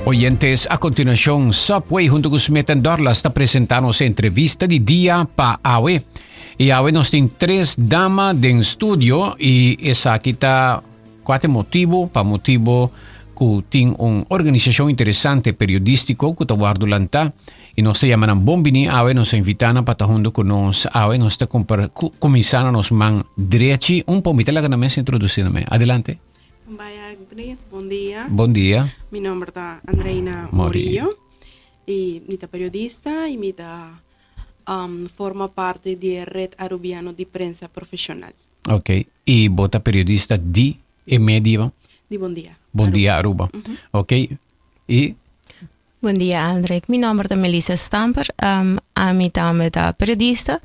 Oyentes, a continuacion Subway hunto cu Smith Dorlas ta presenta nos entrevista di dia pa awe. Y awe nos tin tres dama den studio y esaki ta cuate motibo pa motibo cu tin un organisacion interesante periodistico cu ta wordo lanta y nos ta yama nan bon bini awe. Nos a invita nan pa ta hunto cu nos awe. Nos ta cuminsa na nos man drechi. Un po mi ta laga nan mes introduci nan mes. Adelante. Bye, bon dia. Bon dia. Mi nomber ta Andreina Morillo. Morillo y mi ta periodista y mi ta forma parte di Red Arubiano di Prensa Profesional. Ok. Y bo ta periodista di e medio? Di Bon Dia. Bon Dia Aruba. Ok. Y Bon dia, Aldrich. Mi nomber ta Melissa Stamper. Ami tambe ta periodista.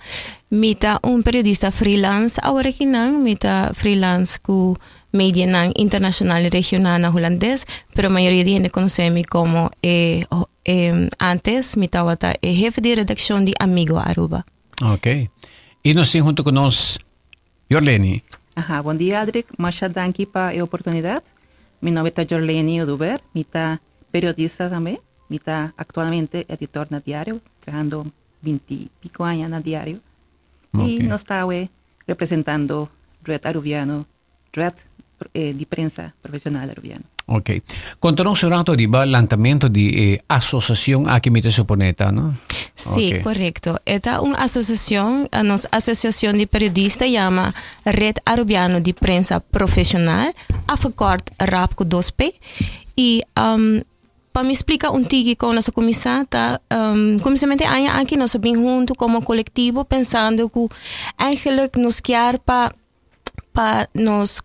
Mi ta un periodista freelance awor akinan. Mi ta freelance ku medianan internacional y regional na hulandes, pero mayoria di hende conoce mi como e antes mi tabata e jefe di redaccion di Amigo Aruba. Ok. Y nos tin hunto cu nos Jorleni. Aha, bon dia, Aldrich. Masha danki pa e oportunidad. Mi nomber ta Jorleni Oduber. Mi ta periodista tambe. Mi ta actualmente editor na Diario, trahando 20 y pico aña na Diario. Y nos ta representando Red Arubiano, Red di Prensa Profesional Arubiano. Ok. Contanos un rato riba lantamento di e asociacion aki, mi ta supone ta, no? Si, correcto. E ta un asociacion, nos asociacion di periodista yama Red Arubiano di Prensa Profesional, afgekort RAP cu dos P. Y pa mi splica un tiki con nos a cuminsa ta, cuminsamente aña aki nos a bin hunto como colectivo pensando cu eigenlijk nos kier pa nos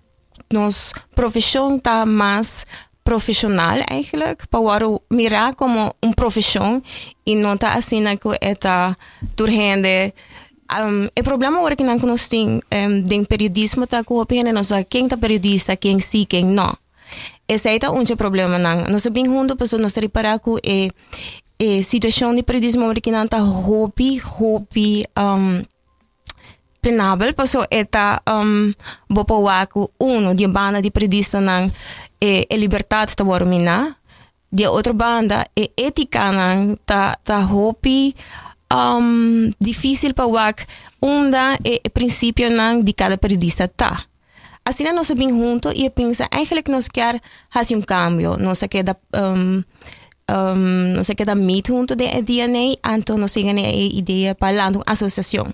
profesion ta mas profesional eigenlijk, pa word mira como un profesion y no ta asina cu e ta tur hende. E problema awor cu nan nos tin den periodismo ta cu hopi hende no sa ken ta periodista, ken si, ken no. Esey ta un dje problemanan. Nos a bin hunto pasobra nos ta ripara cu e situacion di periodismo awor kinan ta hopi, hopi penabel, pasobra e ta bo por wak cu uno di e banda di periodistanan e libertad ta worde mina, di e otro banda e eticanan ta hopi dificil pa wak unda e principionan di cada periodista ta. Asina nos a bin hunto y a pensa eigenlijk nos kier haci un cambio. Nos a keda meet hunto den e DNA, anto nos a yega na e idea pa lanta un asociacion.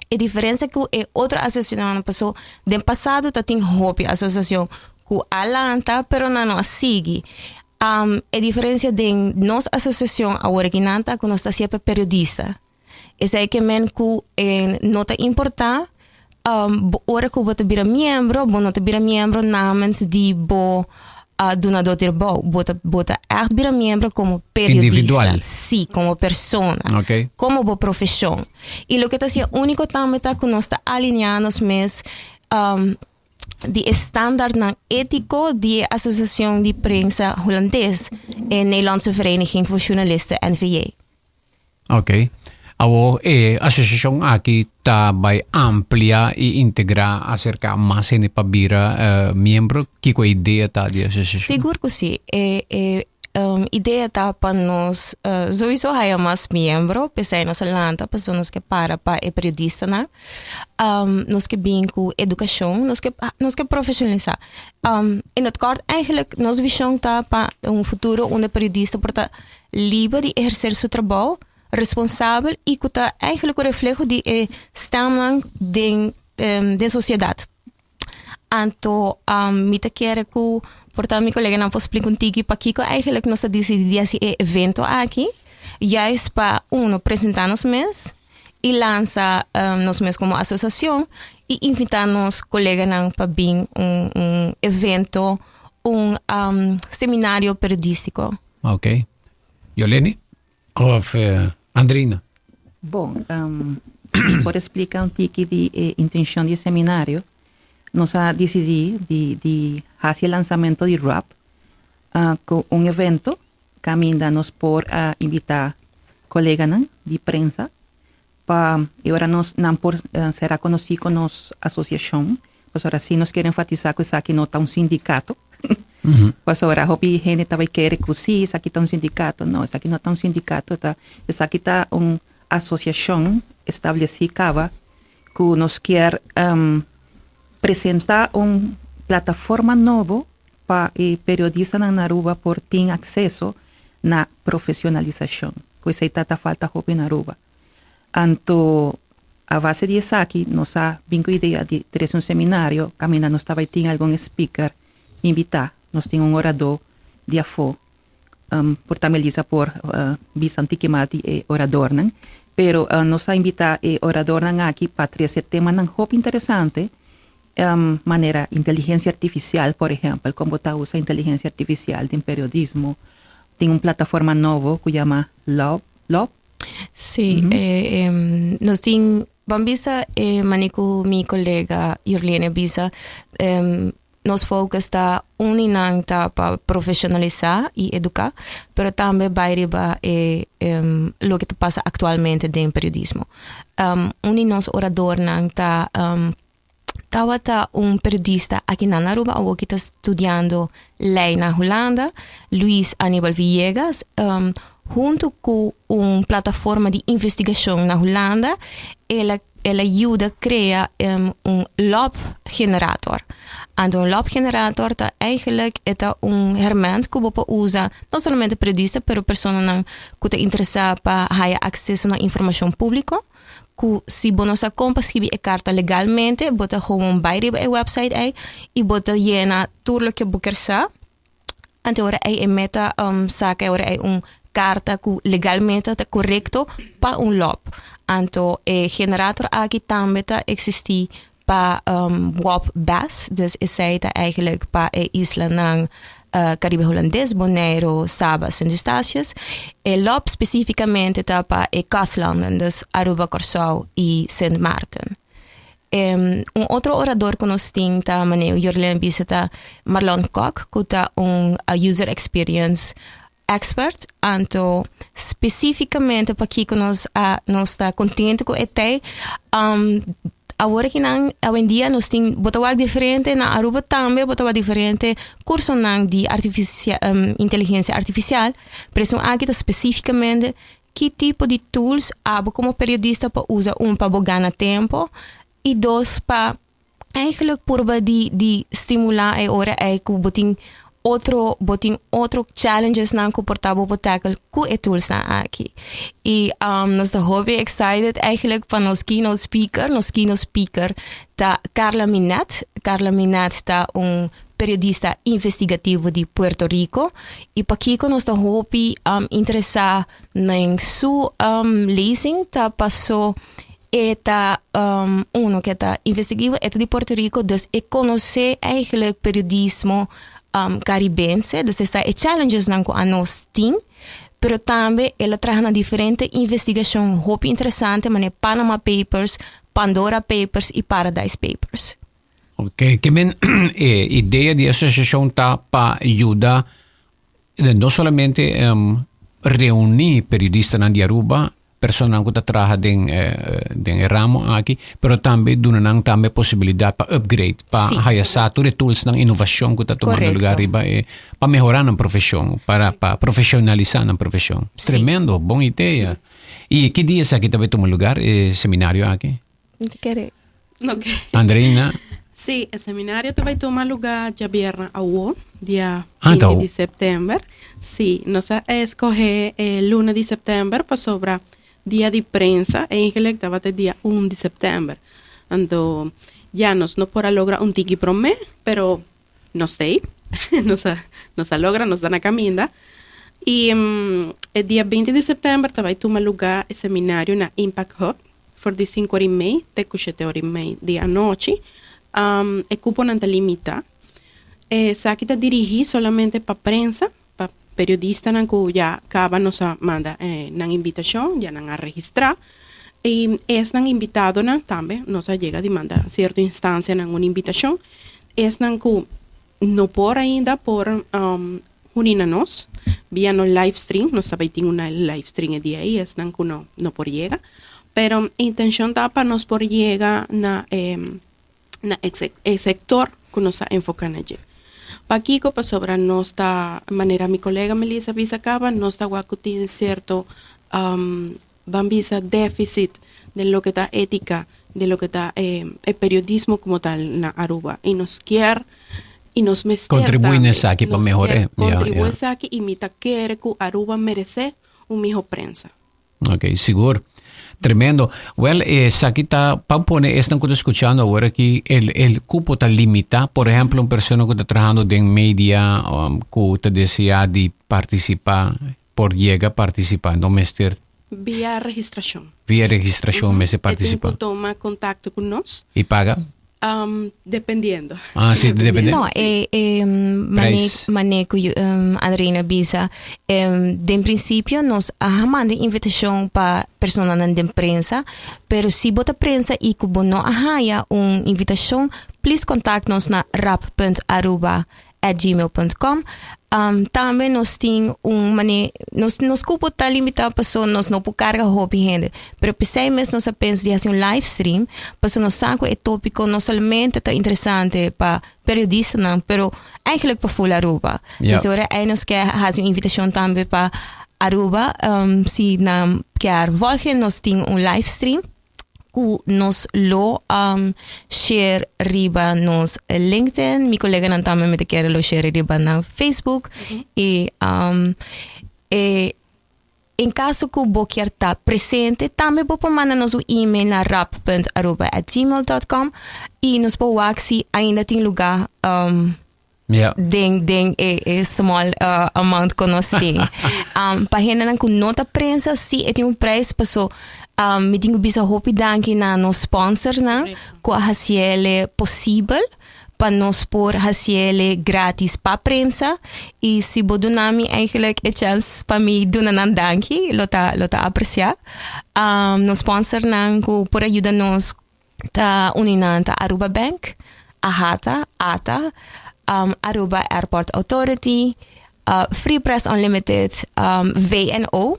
E diferencia cu e otro asociacionnan, paso den pasado ta tin hopi asociacion cu a lanta pero nan no a sigui. E diferencia den nos asociacion awor akinan ta cu nos ta hacia pa periodista. Esey ke men cu no ta importa ora cu bo ta bira miembro, bo no ta bira miembro namens di bo dunador di trabou. Bo ta echt bira miembro como periodista. Individual. Si, como persona. Como bo profesion. Y loke ta hacia unico tambe ta cu nos ta alinea nos mes di standaardnan etico di Asociacion di Prensa Hulandes, e Nederlandse Vereniging voor Journalisten, NVJ. Ok. Awo e asociacion aki ta bay amplia y integra, acerca mas hende pa bira miembro? Kiko e idea ta di asociacion? Sigur cu si. E idea ta pa nos sowieso haya mas miembro, pesey nos a lanta, pasobra nos ke para pa e periodistanan. Nos ke bin cu educacion, nos ke profesionalisa. In het kort eigenlijk, nos vision ta pa un futuro unda periodista por ta liber di ehercer su trabou, responsabel y cu ta eigenlijk un refleho di e stemnan den sociedad. Anto mi ta kere cu por ta mi coleganan por splica un tiki pakico eigenlijk nos a dicidi di haci e evento aki, juist pa uno presenta nos mes y lansa nos mes como asociacion y invita nos coleganan pa bin un evento, un seminario periodistico. Ok. Yoleni? Of Andrina? Bon, por splica un tiki di intencion di seminario, nos a dicidi di haci lansamento di RAP cu un evento caminda nos por a invita coleganan di prensa pa y ora nos nan por sera conoci cu nos asociacion. Pues ora si nos kier enfatisa cu esaki no ta un sindicato. Pasobra hopi hende ta bay kere cu si, esaki ta un sindicato. No, esaki no ta un sindicato, ta esaki ta un asociacion estableci caba cu nos kier presenta un plataforma nobo pa e periodistanan na Aruba por tin acceso na profesionalisacion, cu esey ta ta falta hopi na Aruba. Anto a base di esaki nos a bin cu idea di trece un seminario caminda nos ta bay tin algun speaker invita. Nos tin un orador di afo, por ta Melissa por bisa un tiki mas di e oradornan, pero nos a invita e oradornan aki pa trece temanan hopi interesante, manera inteligencia artificial por ehempel, con bo ta usa inteligencia artificial den periodismo. Tin un plataforma nobo cu yama Lop, Lop. Sí, nos tin, ban bisa e mane cu mi colega Jurlene bisa, nos focus ta uni nan ta pa profesionalisa y educa, pero tambe bai riba e loke ta pasa actualmente den periodismo. Un di nos oradornan ta Tabata un periodista aki na Aruba awor ki ta studiando ley na Hulanda, Luis Anibal Villegas, hunto cu un plataforma di investigacion na Hulanda, el a el a yuda crea un lop generator. Anto un lop generator ta eigenlijk e ta un herment cu bo por usa no solamente periodista pero personanan cu ta interesa pa haya acceso na informacion publico. Ku si bo no sa kon pa skibi e karta legalmente, bo ta gewoon bai riba e website ei i bo ta yena tur loke bo ker sa. Anto ora ei e meta saka e ora ei un karta ku legalmente ta korekto pa un lòp. Anto e generator aki tambe ta eksistí pa wòp bes, dus esei ta eigenlijk pa e islanan Karibe Hulandes, Boneiru, Saba, Sint Eustatius. E lòp spesífikamente ta pa e kaslanden, dus Aruba, Kòrsou i Sint Maarten. Un otro orador ku nos tin ta manera Jorlene bisa ta Marlon Kok ku ta un user experience expert. Anto spesífikamente pakiko nos a nos ta kontento ku e tei awor akinan awendia nos tin bo ta wak diferente na Aruba tambe bo ta wak diferente kursonan di artifisial inteligensia artifisial pero esun aki ta spesífikamente ki tipo di tools abo komo periodista por usa un pa bo gana tempo i dos pa Eigenlijk purba di di stimulá e ora ei ku bo tin otro bo tin otro challengesnan ku por ta bo por tackle ku e toolsnan aki. I nos ta hopi excited eigenlijk pa nos keynote speaker. Nos keynote speaker ta Carla Minet. Carla Minet ta un periodista investigativo di Puerto Rico i pakiko nos ta hopi interesá den su lezing ta paso E ta uno ke ta investigativo, e ta di Puerto Rico, dus e konosé eigenlijk periodismo karibense, dus e sa e challengesnan ku anos tin, pero tambe el a traha na diferente investigashon hopi interesante manera Panama Papers, Pandora Papers i Paradise Papers. Oke, ke men e idea di e asosiashon ta pa yuda no solamente reuní periodistanan di Aruba, personanan ku ta traha den den e ramo aki, pero tambe duna nan tambe posibilidat pa upgrade, pa haya sa tur e toolsnan, inovashon ku ta tumando lugar riba e, pa mehorá nan profeshon, para pa profeshonalisá nan profeshon. Tremendo, bon idea. I ki dia esaki ta bai tuma lugar, e seminario aki? Andreina? Sí, e seminario ta bai tuma lugá djabièrnè awo, dia 20 di sèptèmber. Sí, nos a eskohé e luna di sèptèmber pasobra dia di prensa eigenlijk tabata e dia un di sèptèmber. Anto, ya nos no por a logra un tiki promé, pero nos ta ei, nos a nos a logra, nos ta na kaminda. I e dia 20 di sèptèmber ta bai tuma lugá e seminario na Impact Hub. For di sinku ora i mei te ku shete ora i mei di anochi. E kuponan ta limitá. Esaki ta dirigí solamente pa prensa, pa periodistanan ku ya kaba nos a manda nan invitashon, ya nan a registrá. I esnan invitadonan tambe nos a yega di manda sierto instansianan un invitashon. Esnan ku no por ainda por Uni na nos via nos live stream, nos ta bay tin una live stream e dia ey, esnan cu no no por yega, pero intencion ta pa nos por yega na e na e sector cu nos ta enfoca na dje. Pakico? Pasobra nos ta, manera mi colega Melissa a bisa caba, nos ta wak cu tin cierto, ban bisa deficit den loke ta etica, den loke ta e periodismo como tal na Aruba. Y nos kier y nos mester Contribui na tambe, esaki pa nos mehor'é. kier contribui esaki y mi ta kere cu Aruba merece un miho prensa. Ok, sigur. Tremendo. Wel, esaki ta pa pone esnan ku ta skuchando awor aki, el, el kupo ta limitá. Por ehempel, un persona ku ta trahando den media, ku ta deseá di partisipá, por yega partisipá. No mester. Via registrashon. Via registrashon mester E tin partisipá. ku tuma kontakto ku nos. I paga? Dependiendo. Ah, sí, depende. No, e, e mane, Prijs. mane ku Andreina bisa, den principio nos a manda invitacion pa personanan den prensa, pero si bo ta prensa y ku bo no a haya un invitacion, please contact nos na rap punt aruba at gmail punt com. Tambe nos tin un mane, nos, nos cupo ta limita paso nos no por carga hopi hende, pero pesey mes nos a pensa di haci un live stream, paso nos sa cu e topico no solamente ta interesante pa periodistanan, pero eigenlijk pa full Aruba. Dus ora ey nos kier haci un invitacion tambe pa Aruba, si nan kier volgen nos tin un live stream. Ku nos lo share riba nos LinkedIn. Mi koleganan tambe mi ta kere lo share riba nan Facebook. I e en kaso ku bo kier ta presente tambe bo por manda nos un email na rap punt aruba at gmail dot com i nos por wak si ainda tin luga Den den e e small amount ku nos tin. Pa hendenan ku no ta prensa sí e tin un prijs paso mi tin ku bisa hopi danki na nos sponsorsnan ku a hasiele posibel pa nos por hasiele gratis pa prensa i si bo duna mi eigenlijk e chèns pa mi duna nan danki lo ta lo ta apresiá. Nos sponsornan ku por a yuda nos Ta uni nan ta Aruba Bank, AHATA, ata, Aruba Airport Authority, Free Press Unlimited, VNO,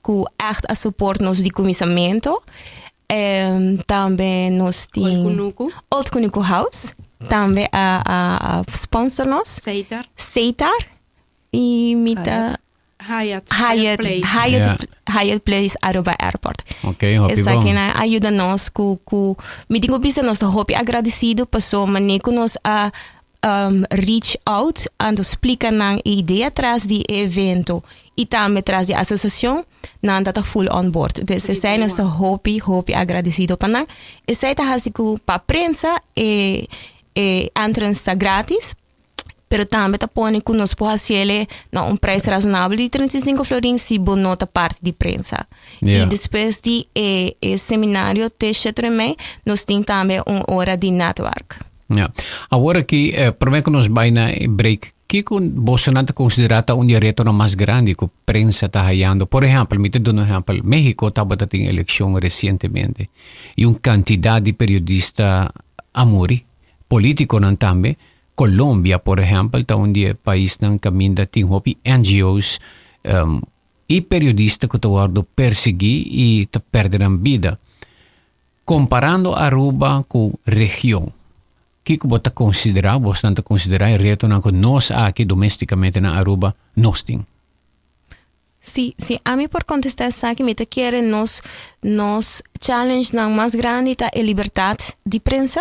ku ègt a support nos di kuminsamentu. Tambe nos tin Old Kunuku. Old Kunuku House tambe a a sponsor nos. Seitar. Seitar i mi ta. Hyatt. Hyatt, Place. Hyatt, Hyatt Place Aruba Airport. Ok, hopi bon. Esaki nan a yuda nos ku ku mi tin ku bisa nos ta hopi agradesido paso manera ku nos a reach out anto splika nan e idea tras di e evento i tambe tras di e asosiashon nan ta ta full on board. Dus esei nos ta hopi hopi agradesido pa nan. Esei ta hasi ku pa prensa e e entrance ta gratis. Pero tambe ta pone ku nos por hasiele na un prijs razonabel di 35 florin si bo no ta parti di prensa. I despues di e e seminario te sheter i mei nos tin tambe un ora di netwerk. Ja. Awor aki, prome ku nos bai na e break, kiko bosonan ta konsiderá ta un di e retonan mas grandi ku prensa ta hayando? Por ehèmpel, mi ta duna un ehèmpel, México tabata tin elekshon resientemente i un kantidat di periodista a muri, Politiconan tambe. Colombia por ehempel ta un di e paisnan caminda tin hopi NGO's y periodista cu ta wordo persigui y ta perde nan bida. Comparando Aruba cu region, kico bo ta considera, bosnan ta considera e retonan cu nos aki domesticamente na Aruba nos tin? Si, si ami por contesta esaki mi ta kere nos nos challengenan mas grandi ta e libertad di prensa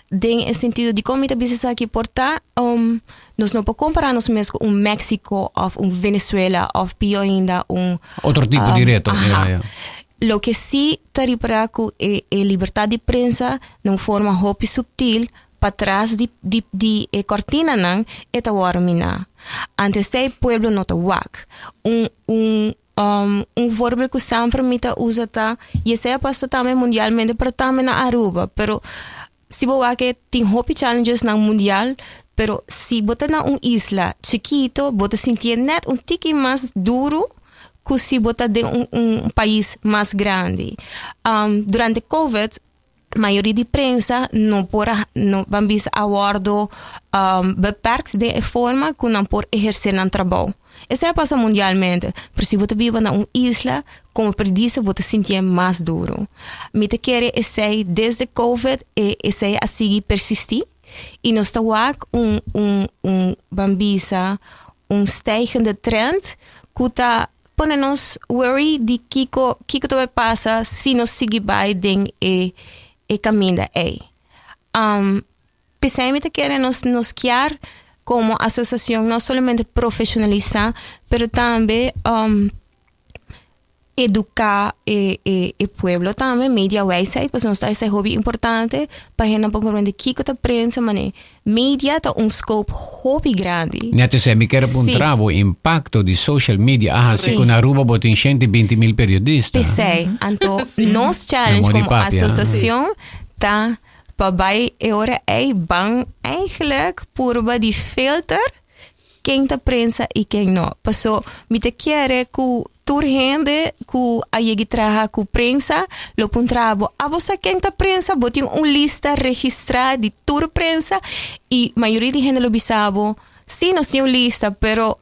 den e sentido di con mi ta bisa esaki por ta nos no por compara nos mes cu un Mexico of un Venezuela of pio ainda un Otro tipo di reto, aha. ya, ya. Loke si ta ripara cu e e libertad di prensa na un forma hopi subtil Patras di di di e cortinanan e ta wòrdu miná. Anto esei pueblo no ta wak. Un un un voorbeeld ku semper mi ta usa ta, i esei a pasa tambe mundialmente pero tambe na Aruba, pero si bo wak e tin hopi challengesnan mundial, pero si bo ta na un isla chikito bo ta sintié nèt un tiki mas duru ku si bo ta den un un pais mas grandi. Durante covid Mayoria di prensa no por a no ban bisa a wordo beperkt den e forma ku nan por ehersé nan trabou. Esei a pasa mundialmente, pero si bo ta biba na un isla, komo periodista bo ta sintié mas duru. Mi ta kere esei desde covid e esei a sigui persistí. I nos ta wak un un un ban bisa un stijgende trend ku ta pone nos worry di kiko kiko ta bai pasa si nos sigui bai den e e kaminda ei. Um, p'esei mi ta kere nos nos kier komo asosiashon no solamente profeshonalisá pero tambe um, educa e e e pueblo tambe, media wijsheid, pasobra nos ta esei hopi importante pa hendenan por comprende kiko ta prensa, mane media ta un scope hopi grandi. Net esei mi kier a puntra bo, impacto di social media a hasi cu na Aruba bo tin 120 mil periodista. P'esei, anto nos challenge como asociacion ta pa bai e ora ei ban eigenlijk purba di filter ken ta prensa y ken no. Paso mi ta kere cu tur hende cu a yegi traha cu prensa lo puntra bo, abo sa ken ta prensa? Bo tin un lista registra di tur prensa? Y mayoria di hende lo bisa bo, si nos tin un lista, pero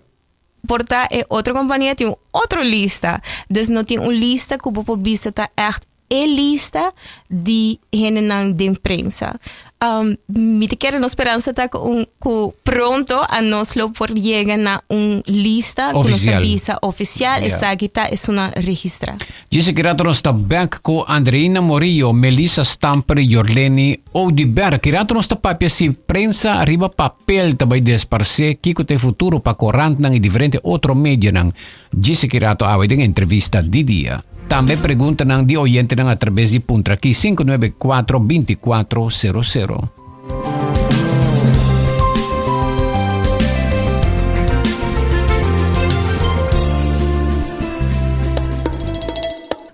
por ta e otro compania tin un otro lista. Dus no tin un lista cu bo por bisa ta echt e lista di hendenan den prensa. Um, mi ta kere nos speransa ta ku un ku pronto a nos lo por yega na un lista ku nos ta Oficial. bisa oficial Ja. esaki ta esunnan registra. Djis ki rato nos ta bek ku Andreina Morillo, Melissa Stamper y Jorleni Oduber. Ki rato nos ta papia si prensa riba papel ta bai desparsé, kiko ta e futuro pa korantnan y diferente otro medionan. Djis ki rato awe den entrevista di dia. Tambe preguntanan di oyentenan atrabes di puntra ki 594 2400.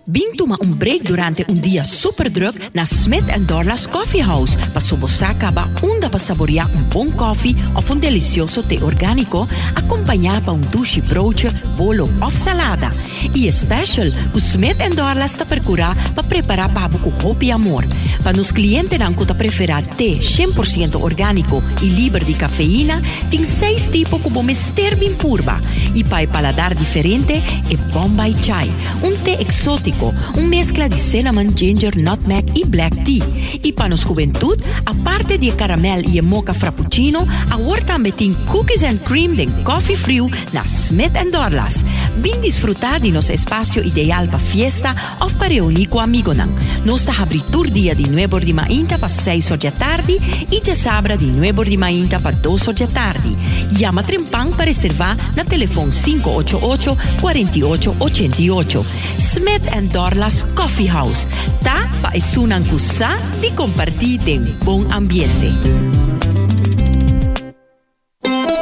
Bin tuma un break durante un dia super druk na Smith and Dorlas Coffee House paso bo sa caba unda pa saborea un bon koffie of un delicioso te organico acompaña pa un dushi broodje, bolo of salada. Y e special cu Smith and Dorlas ta percura pa prepara pa bo cu hopi amor. Pa nos clientenan cu ta prefera te 100% organico y liber di cafeína, tin seis tipo cu bo mester bin purba. Y pa e paladar diferente, e Bombay Chai, un te exótico, un mezcla di cinnamon, ginger, nutmeg y black tea. Y pa nos juventud, aparte di e caramel y e mocha frappuccino, awor tambe tin cookies and cream den coffee friu na Smith and Dorlas. Bin disfruta di nos espacio ideal pa fiesta of pa reuni cu amigonan. Nos ta habri tur dia di nuebor di mainta pa seis or di atardi y djasabra di nuebor di mainta pa dos or di atardi. Yama trempan pa reserva na telefon 588 48 88. Smith and Dorlas Coffee House ta pa esunnan cu sa di comparti den bon ambiente.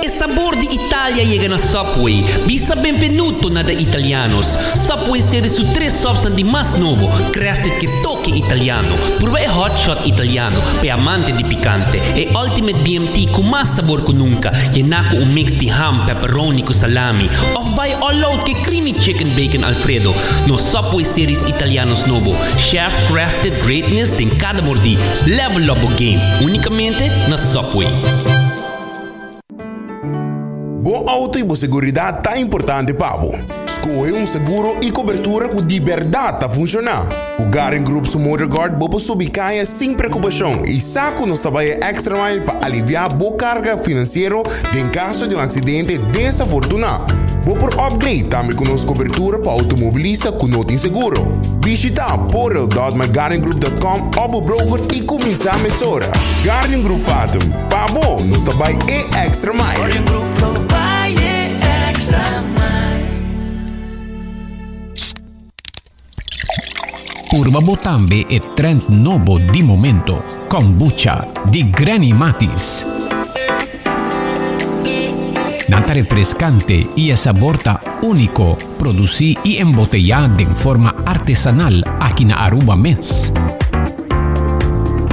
E sabor di Italia yega na Subway. Bisa benvenuto na The Italianos. Subway seri su tres subsnan di mas nobo, crafted ke toke italiano. Purba e Hot Shot Italiano, p'e amante di picante. E Ultimate BMT cu mas sabor cu nunca, yená cu un mix di ham, pepperoni cu salami. Of bai all out ke Creamy Chicken Bacon Alfredo. Nos Subway Series Italianos nobo, chef crafted greatness den cada mordí. Level up bo game, unicamente na Subway. Bo auto y bo seguridad ta importante pa bo. Scoge un seguro y cobertura cu di berdad ta funciona. Cu Garin Group su MotorGuard bo por subi caya sin preocupacion y sa cu nos ta bay e extra mile pa alivia bo carga financiero den caso di un accidente desafortuna. Bo por upgrade tambe cu nos cobertura pa automobilista cu no tin seguro. Bishita portal.mygaringroup.com of bo broker y cuminsa mesora. Guardian Group Fatum, pa bo nos ta bay e extra mile. Guardian Group lo bay e extra mile. Purba bo tambe e trend nobo di momento, Kombucha di Granny Matis. Nan ta refrescante y e sabor ta unico, produci y embotella den forma artesanal aki na Aruba mes.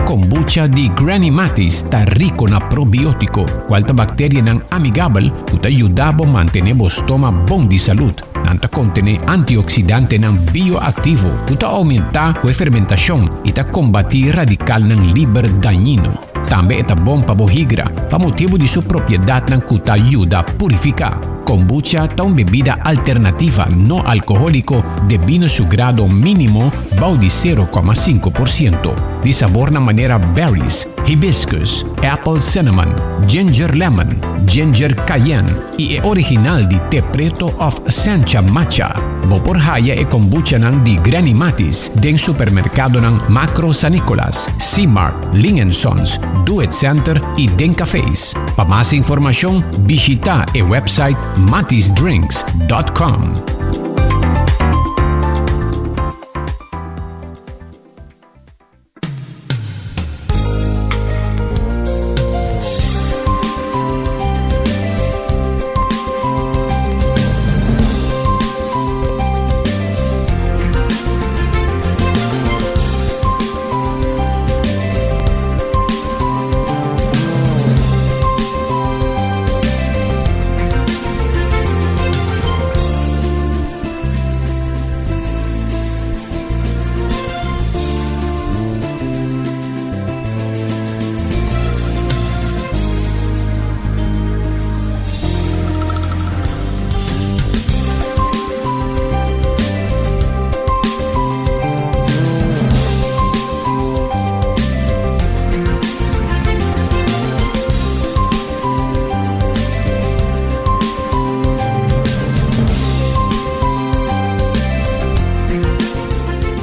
Kombucha di Granny Matis ta rico na probiotico, cual ta bacterianan amigabel cu ta yuda bo mantene bo stoma bon di salud. Nan ta contene antioxidantenan bioactivo cu ta aumenta cu e fermentacion y ta combati radicalnan liber dañino. Tambe e ta bon pa bo higra, pa motibo di su propiedadnan cu ta yuda purifica. Kombucha ta un bebida alternativa no alcoholico debí na su grado minimo. bou di 0,5%. Di sabornan manera berries, hibiscus, apple cinnamon, ginger lemon, ginger cayenne y e original di te preto of sencha matcha. Bo por haya e kombuchanan di Granny Mattis den supermercadonan Makro San Nicolas, C-Mart, Ling and Sons, Do It Center y den cafés. Pa mas informacion bishita e website mattisdrinks.com.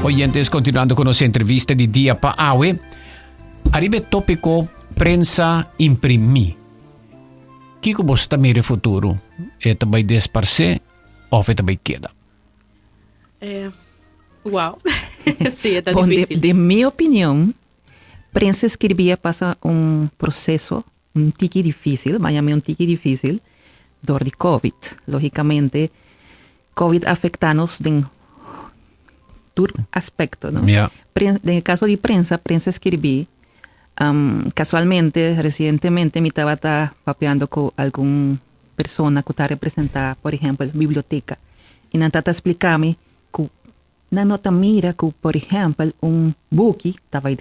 Oyentes, continuando con nos entrevista di dia pa awe, ariba e tópico prensa imprimí. Kiko bos ta mira e futuro? E ta bai desparsé of e ta bai keda? Eh, wow. sí, está Bon, de, difícil. de mi opinion, prensa escribí a pasa un proceso un tiki difícil, vaya un tiki difícil, door di COVID. Lógicamente, COVID afectanos den tur aspecto, no? Ja. Pren- den el caso di prensa, prensa escribí, um, casualmente, recientemente, mi tabata papiando cu algun persona cu ta representa, por ehempel, biblioteca. Y nan tata explicami cu nan no ta mira cu, por ehempel, un buki ta bay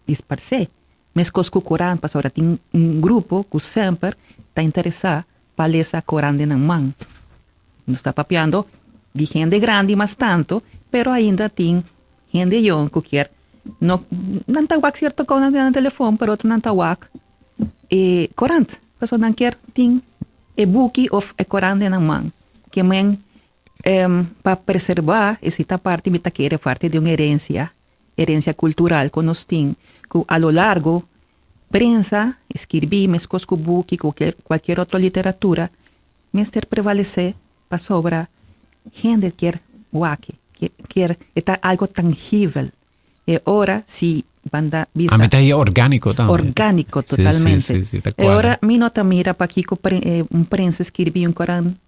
disparce. Mescos cu Coran, pasobra tin un grupo cu semper ta interesa pa lesa Coran den nan man. Nos ta papiando di hende grandi mas tanto, pero ainda tin hende yong cu kier no nan ta wak cierto cosnan den nan telefon, pero otro nan ta wak e corant, pasobra nan kier tin e buki of e corant den nan man. Ke men pa preserva esei ta parti mi ta kere parti di un herencia, herencia cultural cu nos tin cu a lo largo prensa skirbi mescos cu buki cu cualkier otro literatura mester prevalece pasobra hende kier wak kier e ta algo tangibel E ora si banda bisa. A mi ta haya orgánico tambe. Orgánico totalmente. Si, si, si, ta E ora mi no ta mira pakico un prensa skirbi un koran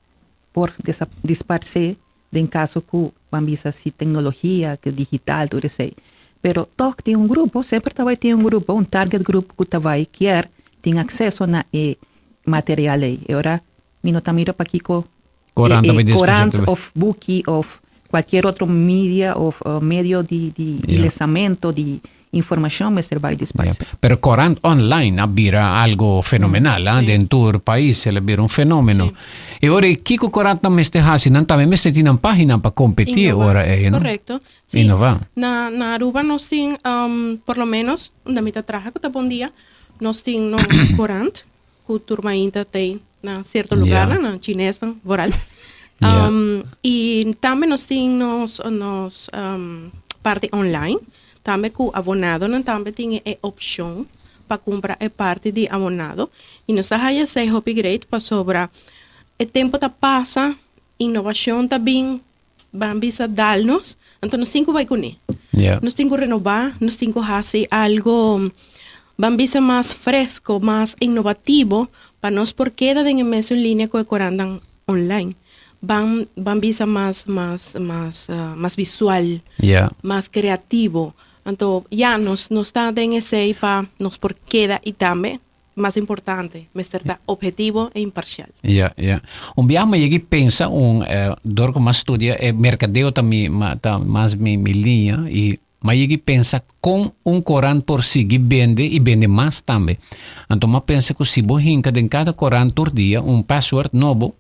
por disparce den caso cu ban bisa si tecnologia cu digital tur esey. Pero toch tin un grupo, semper ta bay tin un grupo, un target group cu ta bay kier tin acceso na e material ey. E ora mi no ta mira pakico Corant ta bay Corant of buki of cualkier otro media of medio di di yeah. lesamento di informacion mester bay disparse. Yeah. Pero corant online a bira algo fenomenal, mm, ah, sí. den tur país el a bira un fenomeno. Sí. E ora kiko corant nan mester hasi, nan tambe mester tin nan pagina pa competi ora eh, no? Correcto. Sí. Innova. Na na Aruba nos tin um, por lo menos, unda mi ta traha ku ta bon dia, nos tin nos corant ku tur mainta tei na sierto lugarnan, na chinesnan vooral. I tambe nos tin nos nos parti online, tambe ku abonadonan tambe tin e opshon pa kumpra e parti di abonado. I nos ta haya esei hopi great pasobra e tempu ta pasa, inovashon ta bin, ban bisa dal nos, anto nos tin ku bai kuné. Nos tin ku renobá, nos tin ku hasi algo ban bisa mas fresko, mas inovativo pa nos por keda den e mesun linia ku e korantan online. Ban ban bisa mas mas mas mas visual, mas kreativo. Anto ya nos nos ta den esei pa nos por keda i tambe Mas importante, mester ta obhetivo e imparcial. Ya, ya. Un biaha mi yega i pensa un, dor ku mi a studia e merkadeo ta mi, ta mas mi mi liña i mi a yega i pensa kon un korant por sigui bende i bende mas tambe. Anto mi a pensa ku si bo hinka den kada korant tur dia un password nobo.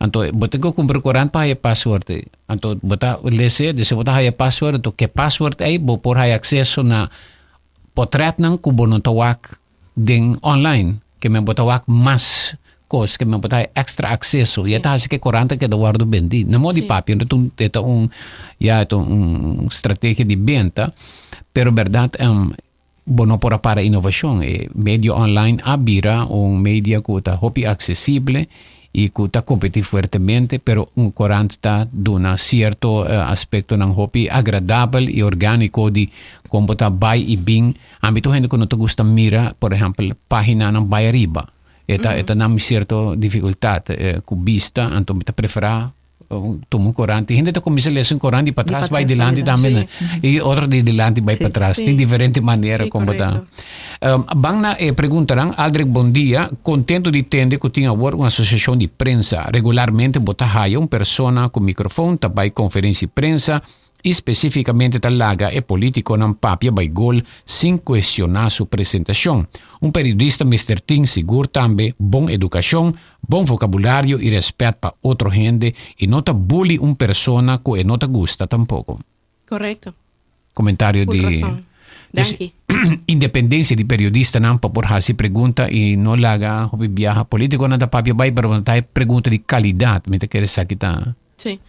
Anto bo tin ku kumpra korant pa haya password ei. Anto bo ta lese, dese bo ta haya password, anto ke password ei bo por haya akseso na potretnan ku bo no ta wak den online. Ke men bo ta wak mas kos, ke men bo ta haya extra akseso. I e ta hasi ke korant a keda wòrdu bendí. Na modo di papia, e ta un, ya, e ta un strategia di benta, pero bèrdat Bo no por a para inovashon. E medio online a bira un media ku ta hopi aksesible i ku ta kompetí fuertemente, pero un korant ta duna sierto aspektonan hopi agradabel i orgániko di kon bo ta bai i bin. Ami ta un hende ku no ta gusta mira, por ehèmpel, páginanan bai ariba. E ta e ta na mi sierto difikultat ku bista, anto mi ta preferá Tuma un korant. Hende ta kuminsá lesa un korant di patras bai dilanti tambe. Sí. I otro di dilanti bai sí. patras. Tin diferente manera sí, kon bo ta. Ban na e preguntanan. Aldrich, bon dia. Kontento di tende ku tin awor un asosiashon di prensa. Regularmente bo ta haya un persona ku mikrofon ta bai konferensia di prensa i spesífikamente ta laga e polítikonan papia bai gol sin kuestioná su presentashon. Un periodista mester tin sigur tambe bon edukashon, bon vokabulario i rèspèt pa otro hende i no ta bully un persona ku e no ta gusta tampoko. Korekto. Komentario Full di rason. Danki. Independensia di periodistanan pa por hasi pregunta i no laga hopi biaha. Polítikonan ta papia bai pero no ta e pregunta di kalidat. Mi ta kere esaki ta. Sí.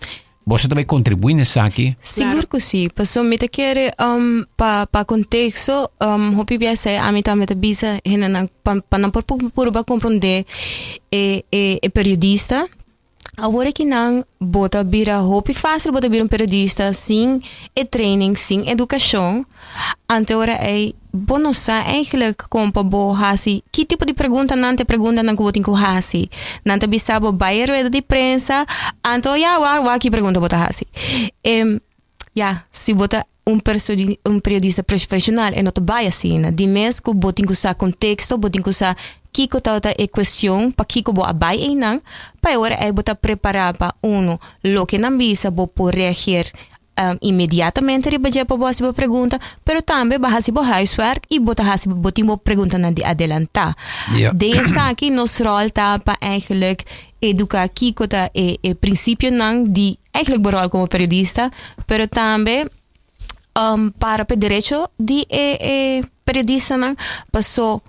Boso ta bai kontribuí na esaki? Sigur ku sí. Pasobra mi ta kere um, pa pa konteksto um, hopi bia esei ami tambe ta bisa hendenan pa pa nan por purba komprondé e e e periodista. Awor aki nan bo ta bira hopi fásil bo ta bira un periodista sin e training, sin edukashon. Ante ora ei bo no sa eigenlijk kon pa bo hasi ki tipo di pregunta nan ta e preguntanan ku bo tin ku hasi. Nan ta bisa bo bai e rueda di prensa, anto ya wak wak ki pregunta bo ta hasi. Em ya, si bo ta un persodi un periodista profeshonal e no ta bai asina. Di mes ku bo tin ku sa konteksto, bo tin ku sa kiko tabata e kuestion, pakiko bo a bai einan, pa e ora ei bo ta prepará pa uno loke nan bisa bo por reageer Inmediatamente riba dje pa bo hasi bo pregunta, pero tambe bo a hasi bo huiswerk i bo ta hasi bo tin bo preguntanan di adelantá. Den esaki nos ròl ta pa eigenlijk eduká kiko ta e e prinsipionan di eigenlijk bo ròl komo periodista, pero tambe para pa e derecho di e e periodistanan paso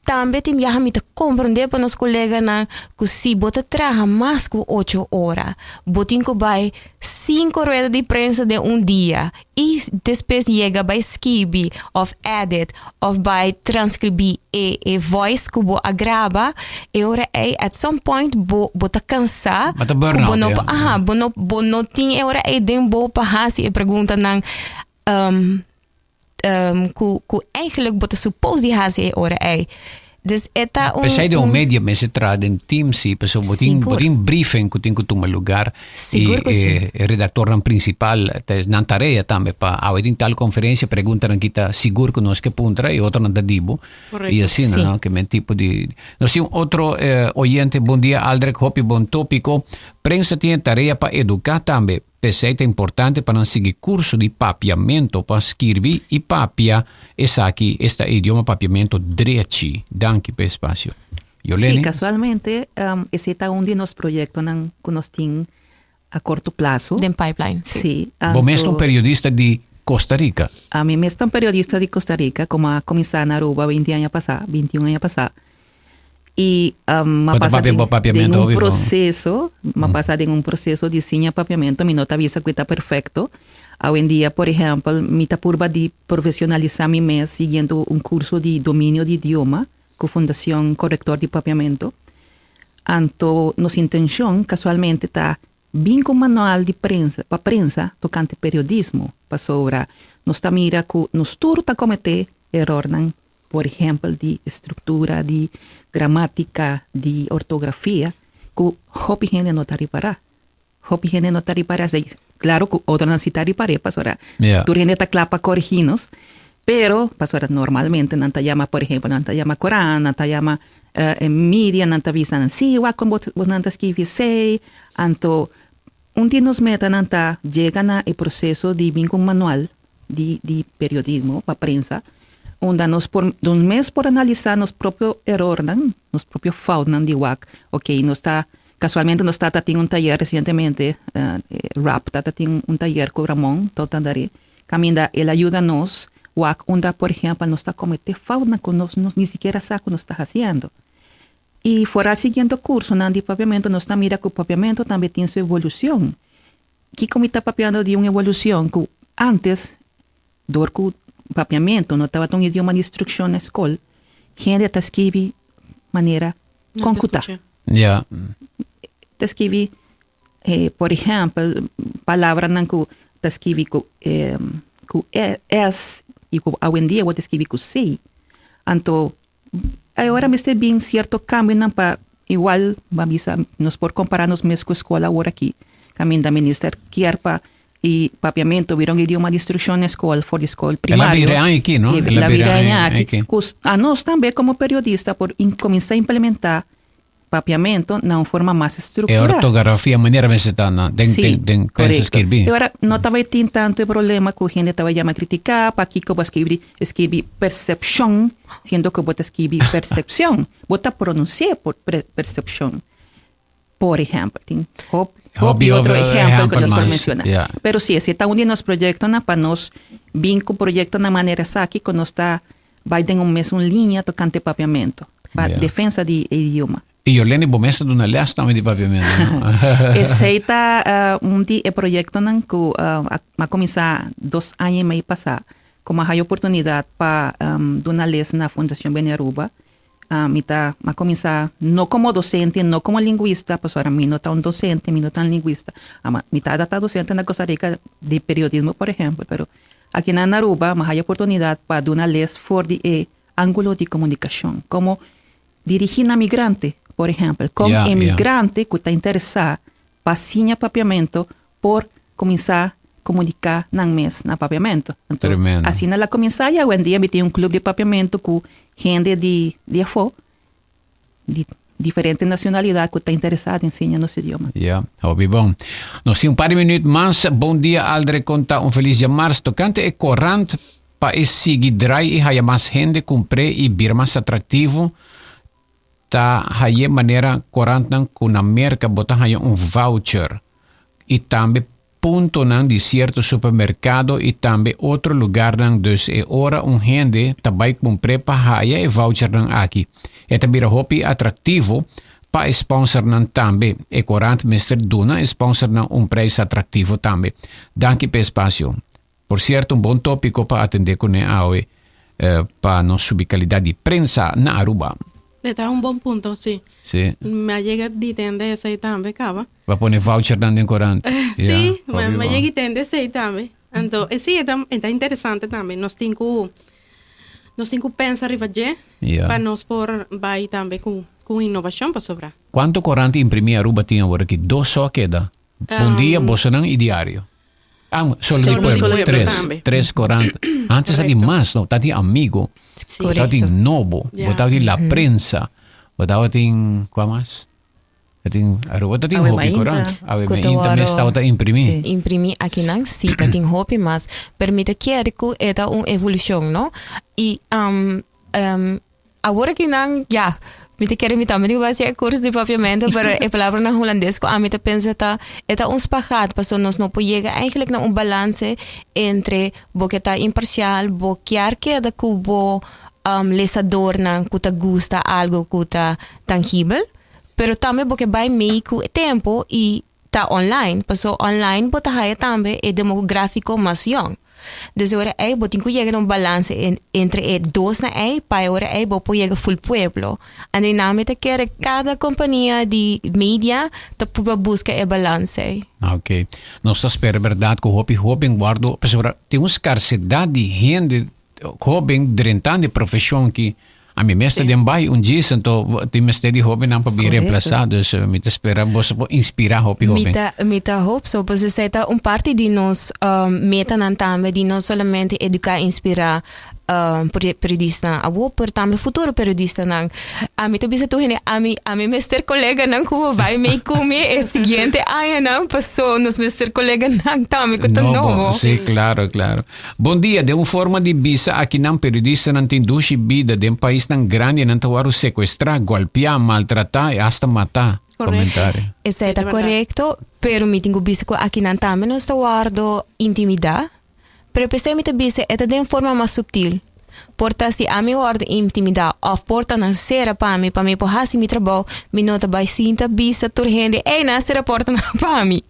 Tambe tin biaha mi ta komprondé pa nos koleganan ku si bo ta traha mas ku ocho ora, bo tin ku bai sinku rueda di prensa den un dia i despues yega bai skibi òf edit òf bai transkribí e e voice ku bo a graba, e ora ei at some point bo bo ta kansá Bo ta ku bo burnout, no ya. aha, bo no bo no tin e ora ei den bo pa hasi e preguntanan. Ku ku eigenlijk bo ta supos di hasi e ora ei. Dus e ta un. P'esei den un media mester traha den team si, pasobra bo tin bo tin briefing ku tin ku tuma lugar i e redaktornan prinsipal ta nan tarea tambe pa awe tin tal konferensia preguntanan ki ta sigur ku nos ke puntra i otronan ta di bo i asina no ke men tipo di nos tin un otro oyente bon dia Aldrich hopi bon topiko prensa tin e tarea pa eduka tambe P'esei ta importante pa nan sigui kurso di papiamento pa skirbi i papia esaki, esta e idioma papiamento drechi. Danki p'e espasio. Yolene? Sí, kasualmente esei ta un di nos proyektonan ku nos tin a korto plaso. Den pipeline, sí. Sí, Bo mes ta un periodista di Costa Rica? Ami mes ta un periodista di Costa Rica, komo a kuminsá na Aruba beinti aña pasá, bintiun aña pasá. Y m'a Bo ta pasa papia den, bo den papiamento un hopi bon. proceso, m'a pasa den un proceso di siña papiamento, mi no ta bisa cu e ta perfecto. Awendia, por ehempel, mi ta purba di profesionalisa mi mes siguiendo un curso di dominio di idioma cu Fundacion Corrector di Papiamento. Anto nos intencion casualmente ta bin cu un manual di prensa, pa prensa tocante periodismo, pasobra nos ta mira cu nos tur ta comete erornan por ehempel di estructura, di gramatica, di ortografia, cu hopi hende no ta ripara. Hopi hende no ta ripara esey. Claro cu otronan si ta ripar'é pasobra tur hende ta cla pa corigi nos, pero pasobra normalmente nan ta yama, por ehempel, nan ta yama Coran, nan ta yama media, nan ta bisa nan, si wak con bo nan ta skibi esey, anto un di nos metanan ta yega na e proceso di bin cu un manual di di periodismo pa prensa unda nos por nos mes por analisa nos propio erornan, nos propio foutnan di wak, ok nos ta. Casualmente nos tata tin un tayer recientemente, Rap tata tin un tayer cu Ramon Totandari, caminda el a yuda nos wak unda por ehempel nos ta comete foutnan cu nos no ni sikiera sa cu nos ta haciendo. Y foral siguiendo cursonan di papiamento nos ta mira cu papiamento tambe tin su evolucion. Kico mi ta papiando di un evolucion cu antes dor cu papiamento no tabata un idioma di instruccion na scol, hende ta skibi manera con cu ta. Ta skibi, por ehempel, palabranan cu ta skibi cu cu s y cu awendia bo ta skibi cu c. Anto Ahora mester bin cierto cambionan pa igual bo a bisa nos por compara nos mes cu escola awor aki caminda minister kier pa e papiamento bira un idioma di instruccion na escol for di escol primario. El a bira aki no? El a bira aki. Cu anos tambe como periodista por cuminsa implementa papiamento na un forma mas estructurá. E ortografia manera mester ta na den Sí, den den prensa correcto. skirbi. E ora no tabata tin tanto e problema cu hende tabata yama criticá, pakico bo a skirbi skirbi percepcion, siendo cu bo ta skirbi percepcion. Bo ta pronunci'é por pre percepcion. Por ehempel, tin hop Hopi hopi otro otro ehempel cu ehempel nos por mas, menciona. ja. Pero sí, esei ta un di nos proyectonan pa nos bin cu proyectonan manera esaki cu nos ta Bai den un mesun liña tocante papiamento, pa defensa di e idioma. Y Yorleny, bo mes ta duna les tambe di papiamento, no? Esey ta un di e proyectonan cu a cuminsa dos aña y mei pasa, cu mi a haya oportunidad pa duna les na Fundacion Beni Aruba. Mi ta a cuminsa no como docente, no como linguista, pasobra mi no ta un docente, mi no ta un linguista. Mi ta docente na Costa Rica di periodismo, por ehempel, pero Aki na Aruba mi haya oportunidad pa duna les for di e angulo di comunicacion, como dirigi na migrante, por ehempel, con e migrante cu ta interesa pa siña papiamento por cuminsa comunica nan mes na papiamento. Anto, asina la cuminsa y awendia mi tin un club di papiamento cu hende di di afo di diferente nacionalidad cu ta interesa den siña nos idioma. Ja, hopi bon. Nos tin un par di minuut mas. Bon dia Aldrich, con ta un feliz diamars. Tocante e corant pa e sigui draai y haya mas hende cumpr'e y bira mas atractivo, ta haye manera corantnan cu na Merca bo ta haya un voucher y tambe puntonan di cierto supermercado y tambe otro lugarnan dus e ora un hende ta bay cumpr'e pa haya e vouchernan aki e ta bira hopi atractivo pa e sponsornan tambe. E corant mester duna e sponsornan un prijs atractivo tambe. Danki p'e espacio. Por cierto un bon topico pa atende cune awe pa nos subi calidad di prensa na Aruba. E ta un bon punto, si. Si. Mi a yega di tende esey tambe caba. Pa pone vouchernan den corant. Si, mi a yega di tende esey tambe. Anto, e si, e ta, e ta interesante tambe. Nos tin cu, nos tin cu pensa riba dje pa nos por bay tambe cu, cu innovacion pasobra. Cuanto corant imprimi Aruba tin awor aki? Dos so a keda. Bon Dia, Bosonan y Diario. Ah, Solo di Solo di Pueblo. Pueblo Tres. tambe. Tres corant. Antes tatin mas, no? Tatin Amigo. Sí. Bo tabatin Nobo. Ja. Bo tabatin La Prensa. Bo tabatin, kua mas? Tatin, Aruba tatin Awe hopi Mainta. corant. Awe Ku ta Mainta mes wòrdu tabata imprimí. Sí. Imprimí akinan, sí, tatin hopi mas. Pero mi ta kere ku e ta un evolushon, no? I um, um, Awor aki nan, ya, mi ta kere mi tambe tin ku bai hasi e kurso di papiamentu, pero e palabranan hulandes ku ami ta pensa ta, e ta un spagaat, pasobra nos no por yega eigenlijk na un balanse entre bo ke ta imparsial, bo kier keda ku bo lesadornan ku ta gusta algu ku ta tangibel, pero tambe bo ke bai mei ku e tempo i ta online, paso online bo ta haya tambe e demográfico mas yong. Dus e ora ei bo tin ku yega na un balance en, entre e dosnan ei pa e ora ei bo por yega full pueblo. Ande nan mi ta kere kada kompania di media ta purba buska e balance ei. Ok. Nos ta spera berdad ku hopi hoben wordo, pasobra tin un skarsedat di hende Hoben drentando e profesion ki ami mes ta den bai un djis anto tin mester di hobennan pa bin reemplasa dus mi ta spera boso por inspira hopi hoben. Mi ta mi ta hoop so pasobra esei ta un parti di nos metanan tambe di no solamente educa inspira periodistanan awo pero tambe futuro periodistanan. Ami ta bisa tur hende ami ami mester coleganan cu bo bai mei cu mi e siguiente añanan paso nos mester coleganan tambe cu ta nobo. Si claro claro. Bon dia, den un forma di bisa akinan periodistanan tin dushi bida, den paisnan grandi nan ta wòrdu sekuestrá, gòlpiá, maltratá i asta matá. Comentario. Esei ta korekto, pero mi tin ku bisa ku akinan tambe nos ta wòrdu intimidá. Pero p'esei mi ta bisa e ta den forma mas subtil. Por ta si ami wòrdu intimidá òf por ta nan sera pa mi pa mi por hasi mi trabou, mi no ta bai sinta bisa tur hende, ey nan a sera portanan pa mi.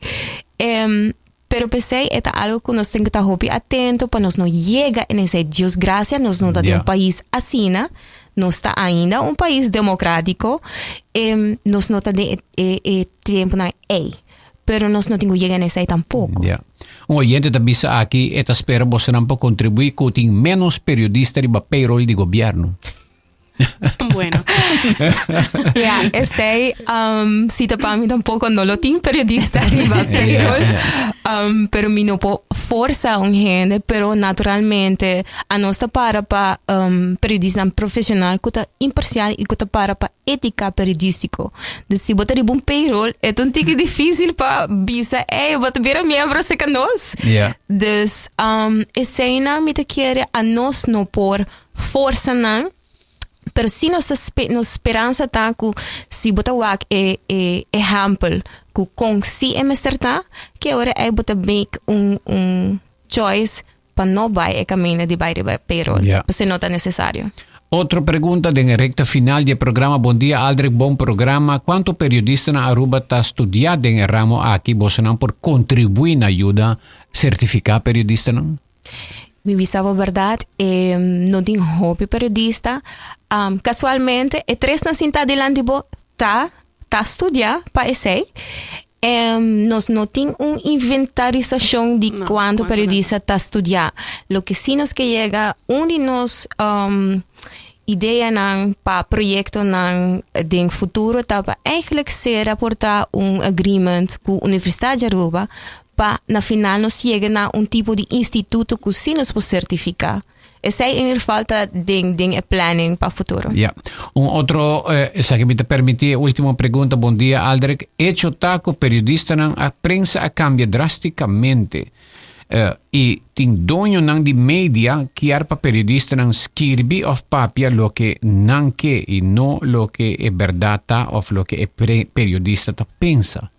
Pero p'esei e ta algu ku nos tin ku ta hopi atento pa nos no yega en esei. Dios gracia nos no ta den un pais asina, nos ta ainda un pais demokratiko, nos no ta den e e tempunan ei. Pero nos no tin ku yega en esei tampoko. Ya. Un oyente ta bisa aki e ta spera bosonan por kontribuí ku tin ménos periodista riba payroll di gobièrnu. Bueno. Ja, esei um, si ta pa mi tampoco no lo tin periodista riba payroll. Um, pero mi no por forza un hende, pero naturalmente a nos ta para pa um, periodistanan profesional ku ta imparcial y ku ta para pa ética periodístico. Dus si bo ta riba un payroll, e ta un tiki difícil pa bisa, ey, bo ta bira miembro cerca nos. Dus um, eseinan mi ta kere a nos no por forsa nan, pero si nos ta spe, nos speransa ta ku si bo ta wak e e ehèmpel ku kon si e mester ta, ke ora ei bo ta make un un choice pa no bai e kaminda di bai riba payroll, Ja. pasobra no ta nesesario. Otro pregunta den e recta final di e programa. Bon dia Aldrich, bon programa. Cuanto periodista na Aruba ta studia den e ramo aki? Bosonan por contribui na yuda certifica periodistanan? Mi bisa bo berdad, e no tin hopi periodista. Um, casualmente, e tresnan sinta dilanti bo ta, ta studia pa esei. Em, nos no tin un inventarisacion di No, cuanto cuanto no. periodista ta studia. Loke si nos ke yega, un di nos um, ideanan pa proyectonan den futuro ta pa eigenlijk cera por ta un agreement cu Universidad di Aruba pa na final nos yega na un tipo di instituto ku sí nos por sertifiká. Esei en ieder geval ta den den e planning pa futuro. Ja. Un otro, eh, esaki mi ta permití e último pregunta. Bon dia, Aldrich. Hecho ta ku periodistanan a prensa a kambia drásticamente. Eh, i tin doñonan di media kier pa periodistanan skirbi òf papia loke nan ke i no loke e bèrdat ta òf loke e periodista ta pensa.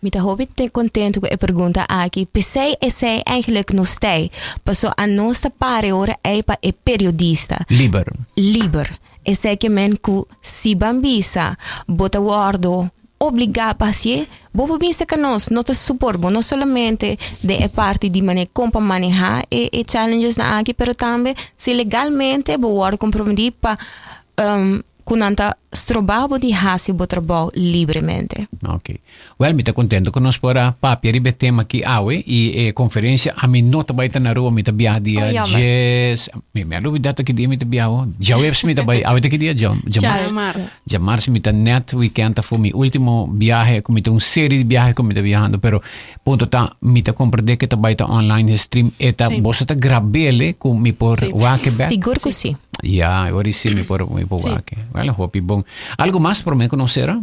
Mi ta hopi te contento cu e pregunta aki. P'esey esey eigenlijk nos t'ey. Paso anos ta para e ora ey pa e periodista. Liber. Liber. Esey ke men cu si ban bisa bo ta wordo obliga pa hacié, bo por bin cerca nos. No ta support bo no solamente den e parti di mane con pa maneha e e challengesnan aki, pero tambe si legalmente bo wordo comprometi pa Ku nan ta stroba bo di hasi bo trabou libremente. Ok. Wel, mi ta contento cu nos por a papia riba e tema aki awe y e conferencia ami no ta bay ta na Aruba, mi ta biaha dia Oh, jammer. djes, mi, mi a lubida ta ki dia mi ta biaha ho. Djaweps mi ta bay, awe ta ki dia? Dja, djamars? Djamars. Djamars mi ta net weekend afo mi ultimo biahe cu mi ta un serie di biahe cu mi ta biahando, pero punto ta mi ta comprende cu ta bay ta online e stream, e ta, Sí. boso ta grabele cu mi por Sí. wak e bek? Sigur ku si. Ja, e ora sí mi por, mi por Sí. wak. Wel, hopi bon. Algo mas promé ku nos sera?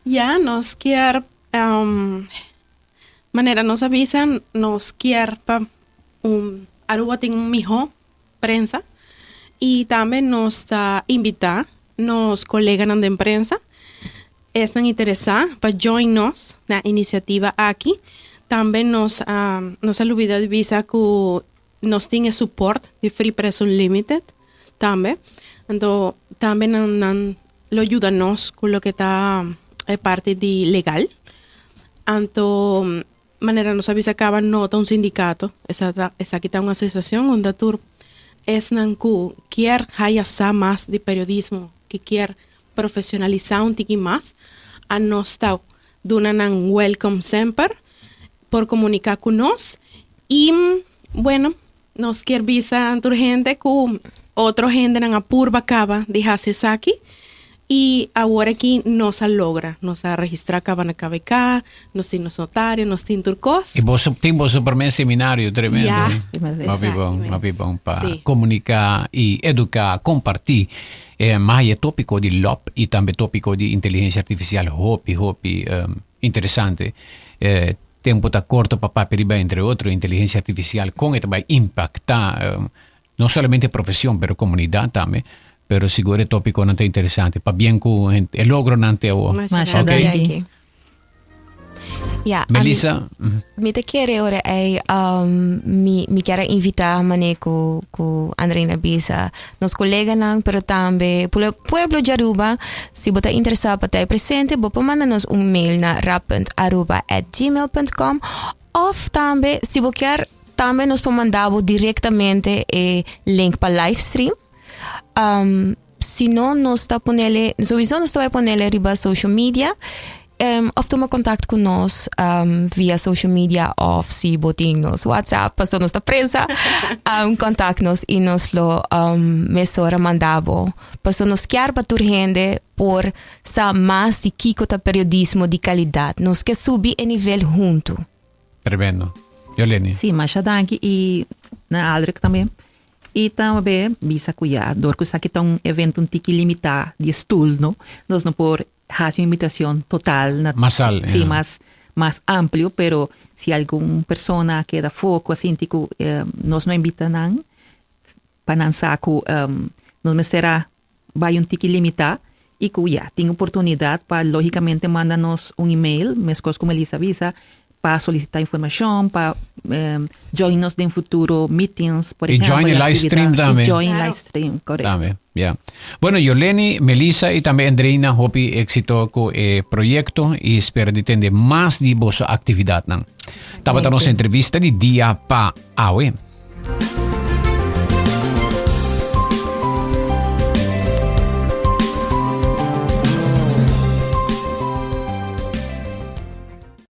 Ja, nos kier, um, manera nos a bisa, nos kier pa un Aruba tin un mihó prensa y tambe nos ta invitá nos coleganan den prensa, esnan interesá pa join nos na iniciativa aki. Tambe nos a, nos a lubida di bisa ku Nos tin e support di Free Press Unlimited tambe. Anto tambe nan nan lo yuda nos ku loke ta e parti di legal. Anto manera nos a bisa kaba no ta un sindikato, esa ta esaki ta un asosiashon unda tur esnan ku kier haya sa mas di periodismo, ki kier profesionalisá un tiki mas, a nos ta duna nan welcome semper por komuniká ku nos. I bueno, nos kier bisa tur hende ku otro hendenan a purba kaba di hasi esaki i awor aki nos a logra. Nos a registrá kaba na KVK, nos tin nos notario, nos tin tur kos. I boso tin boso promé seminario, tremendo. Ya, Hopi bon, exactamente. hopi bon pa Sí. komuniká i eduká, kompartí e mas e tópiko di lòp i tambe tópiko di inteligensia artifisial hopi, hopi interesante. E tempu ta korto pa papia riba entre otro inteligensia artifisial kon e ta bai impaktá no solamente profesion pero komunidat tambe. Pero sigur e tópikonan ta interesante. Pabien ku e logronan te awor. Masha Ok. danki. Ja, Melissa, Mi ta kere ora ei mi kier a invita mane ku ku Andreina bisa nos koleganan pero tambe pueblo di Aruba si bo ta interesa pa ta presente bo por manda nos un mail na rap.aruba@gmail.com of tambe si bo kier tambe nos por manda bo directamente e link pa livestream. Si no nos ta ponele, sowieso nos ta bai ponele riba social media of tuma contact cu nos via social media of si bo tin nos WhatsApp paso nos ta prensa contact nos y nos lo mesora manda bo paso nos kier pa tur hende por sa mas di kico ta periodismo di calidad nos ke subi e nivel hunto. Tremendo. Yoleni. Sí, masha danki y na Aldrich tambe. Y tambe bisa cu ya dor cu esaki ta un evento un tiki limita di stoel no, nos no por haci un invitacion total na Masal, sí, ja. mas mas amplio, pero si algun persona keda afo cu a sinti cu nos no invita nan pa nan sa cu nos mester a bai un tiki limita y cu ya tin oportunidad pa logicamente manda nos un email, mescos cu Melissa a bisa, pa solicita informacion, pa join nos den futuro meetings, por Y join ejemplo, e la live stream actividad. tambe. Y join Claro. live stream, correcto. Tambe, ya. Bueno, Yoleni, Melissa y tambe Andreina, hopi éxito cu e proyecto y espero di tende mas di boso actividadnan. Tabata nos entrevista di dia pa awe.